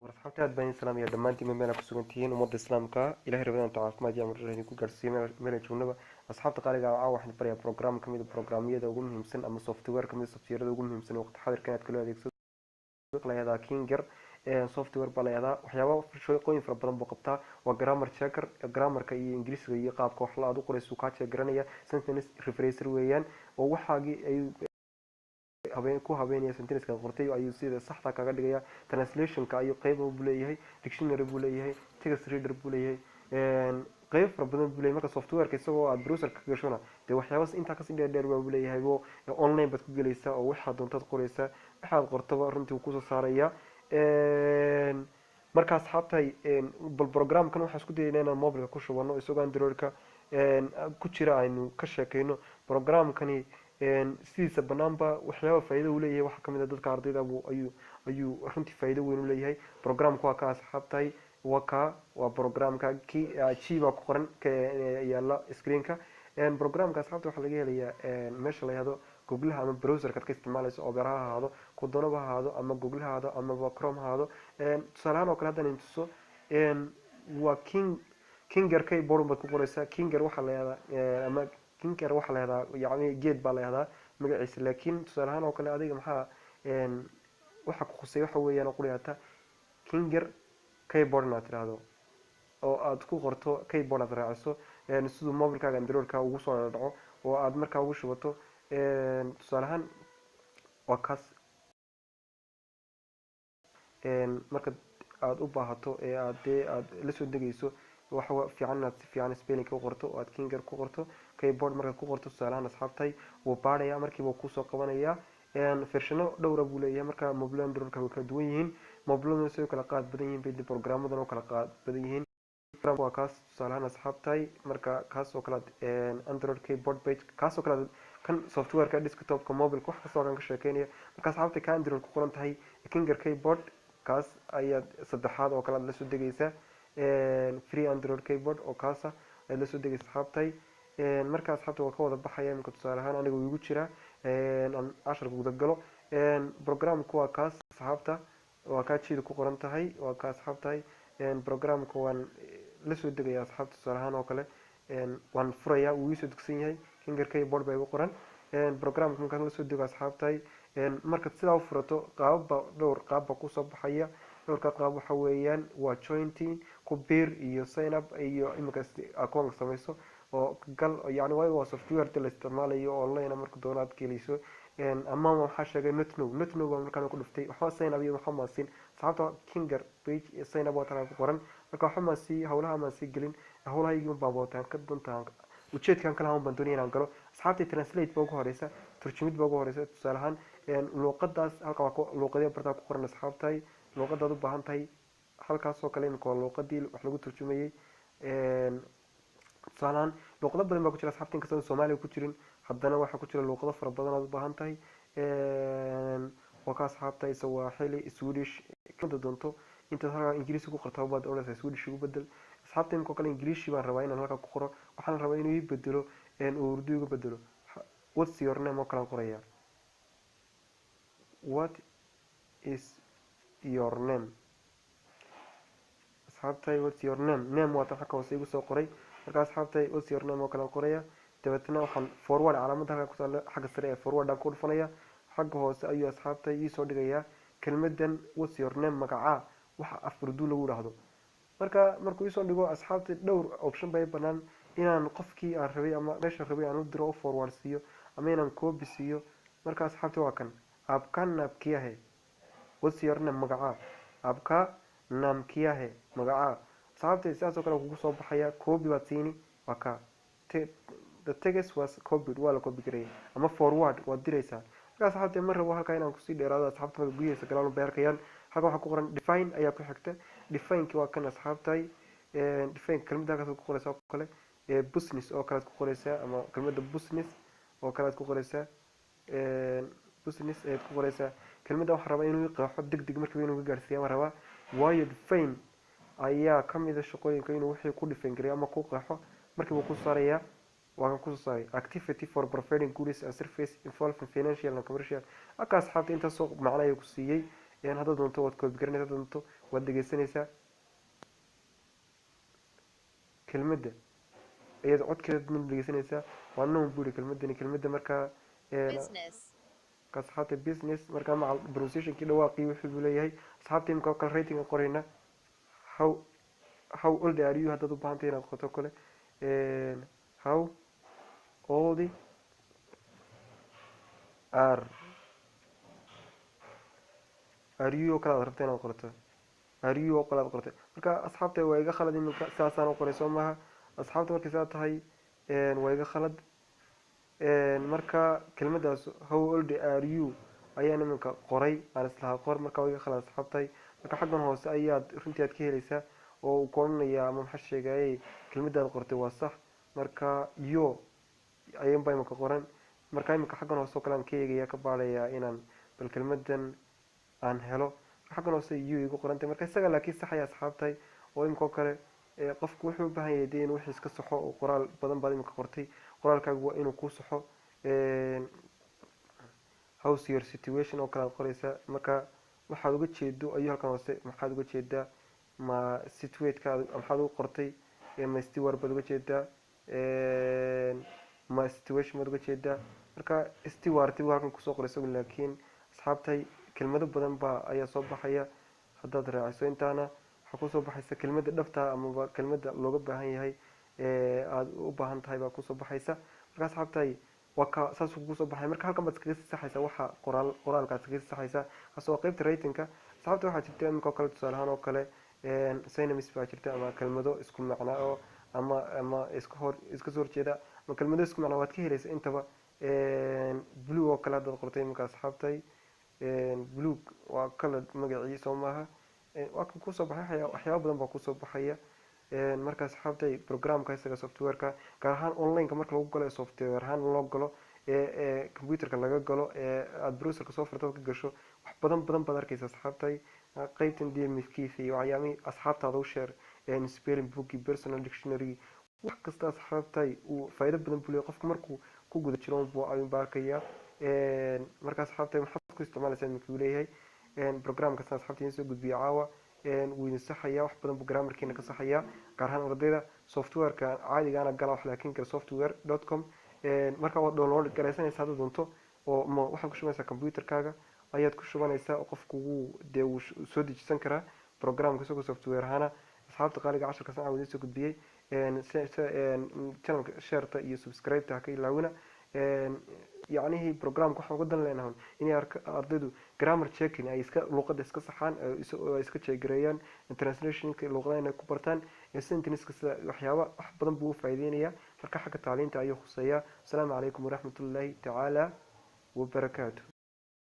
Asxaabta, aad baan idin salaamaya dhammaantiin meel aad ku sugan tihiin. Ummadda Islaamka, Ilahay rabadaanta caafimaad iyo cimri idinku gaarsiiyo meel ay joognaba. Asxaabta qaaliga ah, waxaan barayaa program kamid a programyada ugu muhiimsan ama software kamid a softwarada ugu muhiimsan waqti xadirka inaad kala adeegsato. La yahdaa Kinger software baa la yahdaa. Waxyaaba shaqooyin fara badan buu qabtaa. Waa grammar checker, grammarka iyo Ingiriisiga iyo qaabka wax la aad u qorayso kaa check garanaya. Sentence rephraser weeyaan, oo waxaagii ayuu habeen ku habeynaya, sentenceka qortay ayuu sida saxda kaga dhigaya. Translationka ayuu qeyb buu leeyahay, dictionary buu leeyahay, text reader buu leeyahay, qeyb fara badan buu leeyahay. Marka softwareka isagoo aad browserka ka gashona, dee waxyaabas intaa kasii dheer dheer baa buu leeyahay. Bo online baad ku gelaysaa oo waxaad doontaad qoraysaa, waxaad qortaba runtii wuu kusoo saaraya. Marka asxaabtay, bal programkan waxaan isku dayayna inaan mobilka ku shubano, isagoo Androidka ku jira aynu ka sheekeyno. Programkani sidiisa banaanba waxyaaba faa'iido uu leeyahay waxaa kamid a dadka ardayda buu ayuu runtii faa'iido weyn u leeyahay. Programka waa ka, asxaabtahay, waa ka, waa programka ki G baa ku qoran ka yaala screenka. Programka, asxaabta, waxaa laga helayaa meesha la yahdo Googlaha ama browserka ad ka isticmaalayso, Opera ha ahaado, ku doonaba ha ahaado, ama Google ha ahaado, amaba Chrome ha ahaado. Tusaale ahaan oo kale haddaan tuso, waa Kinger keyboard baad ku qoraysaa. Kinger waxaa la yahdaa ama Kinger waxaa la yahdaa, yacni geed baa la yahdaa magaciisa. Laakiin tusaale ahaan oo kale adiga maxaa waxa ku khusay? Waxa weeyaan quriyata Kinger keyboard inaad tiraahdo oo aad ku qorto keyboard, aad raaciso siduu mobilkaaga Androidka ugu soo dhaco oo aad markaa ugu shubato. Tusaale ahaan waa kaas. Marka aada u baahato ee aad dee aad la soo degayso, waxa fiican inaad si fiican spellingka u qorto oo aad Kinger ku qorto keyboard. Markaad ku qorto, tusaale ahaan, asxaabtay, wuu baadhaya, markiiba kusoo qabanaya. Versiono dhowra buu leeyahay. Marka mobile Androidka way kala duwan yihiin, mobiladuna sidoo kala qaad badan yihiin bay programmadan oo kala qaad badan yihiin. Waa kaas, tusaale ahaan, asxaabtahay. Marka kaas oo kale Android keyboard page, kaas oo kale kan softwareka desktopka, mobilka, wax kastoo kan ka sheekeynaya. Marka asxaabta, ka Android ku qoran tahay Kinger keyboard, kaas ayaad saddexaad oo kale aad lasoo degaysaa. Free Android keyboard oo kaasa ayaad lasoo degaysa, asxaabtay. Marka asxaabta, waa ka wada baxaya imika. Tusaale ahaan aniga igu jira aan casharka gudagalo. Programku waa kaas, asxaabta, waa kaa jiida ku qoran tahay, waa kaa, asxaabtahay. Programka waan lasoo degaya, asxaabta. Tusaale ahaan oo kale waan furaya, wuu iisoo degsan yahay. Kinger keyboard baa igu qoran programka. Markaan lasoo dego, asxaabtahay, markaad sidaa u furato, qaababa dhowr qaab baa kusoo baxaya. Dhowrka qaab waxa weeyaan waa join, ku biir iyo sign up iyo imika akoonka samayso oo gal. Yani waayo waa software la isticmaalayo online, marka doono aad gelayso. Ama waxaa sheegay not now, not now baa markaan ku dhuftay. Waxba sign up iyo waxba maan siin, asxaabta. Kinger page sign up waa tan ku qoran. Marka waxba maan sii howlaha maan sii gelin, howlahaygii baan wataan ka duntaan, ujeedkan kale baan doonaya inaan galo. Asxaabta, translate baa ugu horeysa, turjumid baa ugu horeysa. Tusaale ahaan luuqadaas halka waa luuqadii bartaa ku qoran, asxaabtahay. Luuqadaad u baahan tahay halkaas oo kale imika waa luuqadii wax lagu turjumayay. Tusaale ahaan luuqado badan baa ku jira, asxaabta. Inkastoo Soomaaliga ku jirin, haddana waxaa ku jira luuqado fara badan aad u baahan tahay. Waa ka, asxaabta, Sawaaxili, Swedish inta doonto. Intaad halkaa Ingiriisi ku qortaa baad odhanaysaa Swedish ugu bedel. Asxaabta, imika oo kale Ingiriishi baan rabaa inaan halkaa ku qoro. Waxaan rabaa inuu ii bedelo, uu Urdu igu bedelo. "What's your name" oo kale aan qoraya. "What is your name?" Asxaabtay, "What's your name?" Name waa tan xagga hoose igu soo qoray. Marka asxaabtay, "What's your name" oo kale aan qoraya. Dabeetna waxaan forward, calaamadda halka ku taalla xagga sare ee forward aan ku dhufanaya. Xagga hoose ayuu, asxaabtay, iisoo dhigayaa kelmadan "What's your name?", magacaa, waxa af Urdu lagu dhahdo. Marka markuu iisoo dhigo, asxaabta, dhowr option bay banaan: inaan qofkii aan rabay ama meesha rabay aan u diro, u forward siiyo, ama inaan copy siiyo. Marka asxaabta, waa kan "Aapka naam kya hai?", "What's your name?", magacaa. "Aapka naam kya hai?", magacaa. Asxaabta, sidaas oo kale kugu soo baxaya. Copy baad siini, waa ka "The text was copied", waa la copy gareeyay, ama forward waad diraysaa. Marka asxaabta, ma rabo halkaa inaan kusii dheeraado. Asxaabta marka gudihiisa galaan bay arkayaan. Halkan waxaa ku qoran define ayaa ku xigta. Defineki waa kan, asxaabtay. Define kelmadda halkaas ku qoraysaa oo kale, business oo kale aad ku qoraysaa, ama kelmadda business oo kale aad ku qoraysaa. Business ayaad ku qoraysaa kelmadda. Waxaan rabaa inuu qeexo deg deg markiiba inuu ka gaarsiiya baan rabaa, waayo define ayaa kamid a shaqooyinka inuu wixii ku define gareeyo ama ku qeexo. Markiiba ku saaraya, waa kan kusoo saaray "activity for providing goods and service involving financial and commercial". Halka, asxaabta, intaasoo macno ayuu ku siiyey. Haddaad doonto waad copy garanaysa, haddaad doonto Waad dhegeysanaysaa kelmadda, ayaad codkeeda dib dhegeysanaysaa. Waa noun buu yihi kelmadani, kelmadda markaa Business. Marka asxaabta, business, markaa macal pronunciationkii, dhawaaqii, wuxuu buu leeyahay. Asxaabta, imika oo kale writing qorayna, how old are you haddaad u baahantay inaad qorto kale, how old are you oo kale aad rabta inaad qorto, are you oo kale aad qortay. Marka asxaabta, waa iga khalad iminka, sidaasaan u qoray, soo maaha? Asxaabta, markay saa tahay waa iga khalad. Marka kelmadaas "how old are you" ayaan iminka qoray, aan islahaa qor, marka waa iga khalad, asxaabtay. Marka xaggan hoose ayaad runtii aad ka helaysaa oo uu ku odhanayaa ama maxaa sheegayay, kelmadaad qortay waa sax. Marka yo ayuunbaa iminka qoran. Marka iminka xaggan hoose oo kale aan ka eegaya, ka baadhayaa inaan bal kelmadan aan helo. Xaggan hoose you igu qorantay, marka isaga laakiin saxaya, asxaabtay. Oo iminka oo kale qofku wuxuu u baahan yahay dee inuu wixii iska saxo, oo qoraal badan baad iminka qortay, qoraalkaagu waa inuu kuu saxo. "How's your situation" oo kale aad qoraysaa. Marka waxaad uga jeedo ayuu halkan hoose, maxaad uga jeedaa? Ma situateka maxaad ugu qortay? Ma steward baad uga jeedaa? Ma situation baad uga jeedaa? Marka steward buu halkan kusoo qoray isagu, laakiin asxaabtay, kelmado badan baa ayaa soo baxaya. Haddaad raaciso intaana, waxaa kusoo baxaysa kelmadda dhabta amaba kelmadda looga baahan yahay ee aada u baahan tahay baa kusoo baxaysa. Marka asxaabtay, waa ka saasuu kugu soo baxay. Marka halkan baad iskaga sii saxaysaa, waxa qoraal qoraalkaad iskaga sii saxaysaa. Kaas waa qeybta writingka. Asxaabta, waxaa jirta iminka oo kale, tusaale ahaan oo kale, synonyms baa jirta ama kelmado isku macnaa oo ama iska hor iska soo horjeeda ama kelmado isku macnaa waad ka helaysa intaba. Blue oo kale haddaad qortay iminka, asxaabtay, blue waa color magacii, soo maaha? Waa kan kusoo baxay, waxyaaba badan baa kusoo baxaya. Marka asxaabtay, programka isaga softwareka, gaar ahaan online-ka marka lagu galo, ee software ahaan loo galo, ee computerka laga galo, ee aada browserka soo furto ka gasho, wax badan badan baad arkaysa, asxaabtay. Qeybtan dmskiisa iyo waxyaabihii asxaabtaada u share, spelling booki, personal dictionary, wax kasta, asxaabtay, uu faa'iido badan buu leeyahay. Qofku markuu ku guda jiro buu ayuunba arkaya. Marka asxaabtay, maxaad ku isticmaalaysaa iminka uu leeyahay programkaasna, asxaabta, idin soo gudbiya caawa. Wuu idin saxayaa, wax badan buu grammarkiina ka saxayaa, gaar ahaan ardayda. Softwareka caadigaana gala, wax laakiin kale software.com. Marka waad download garaysanaysaa haddaad doonto, oo ma waxaad ku shubanaysaa computerkaaga ayaad ku shubanaysaa, oo qofku wuu dee wuu soo dejisan karaa programka isagoo software ahaana. Asxaabta qaaliga, casharkaasna caawa idin soo gudbiyey. Channelka shareta iyo subscribe-ta ha ka ilaawina. Yacnihii programka waxaan uga dan leenahay inay ardaydu grammar checking ay iska luqadda iska saxaan oo ay iska check-gareeyaan, translationka luqadaha inay ku bartaan, sentenceska, sida waxyaaba wax badan buu u faa'iideynayaa. Marka xagga tacliinta ayuu khuseeyaa. Asalaamu calaykum waraxmatullaahi tacaala wabarakaatu.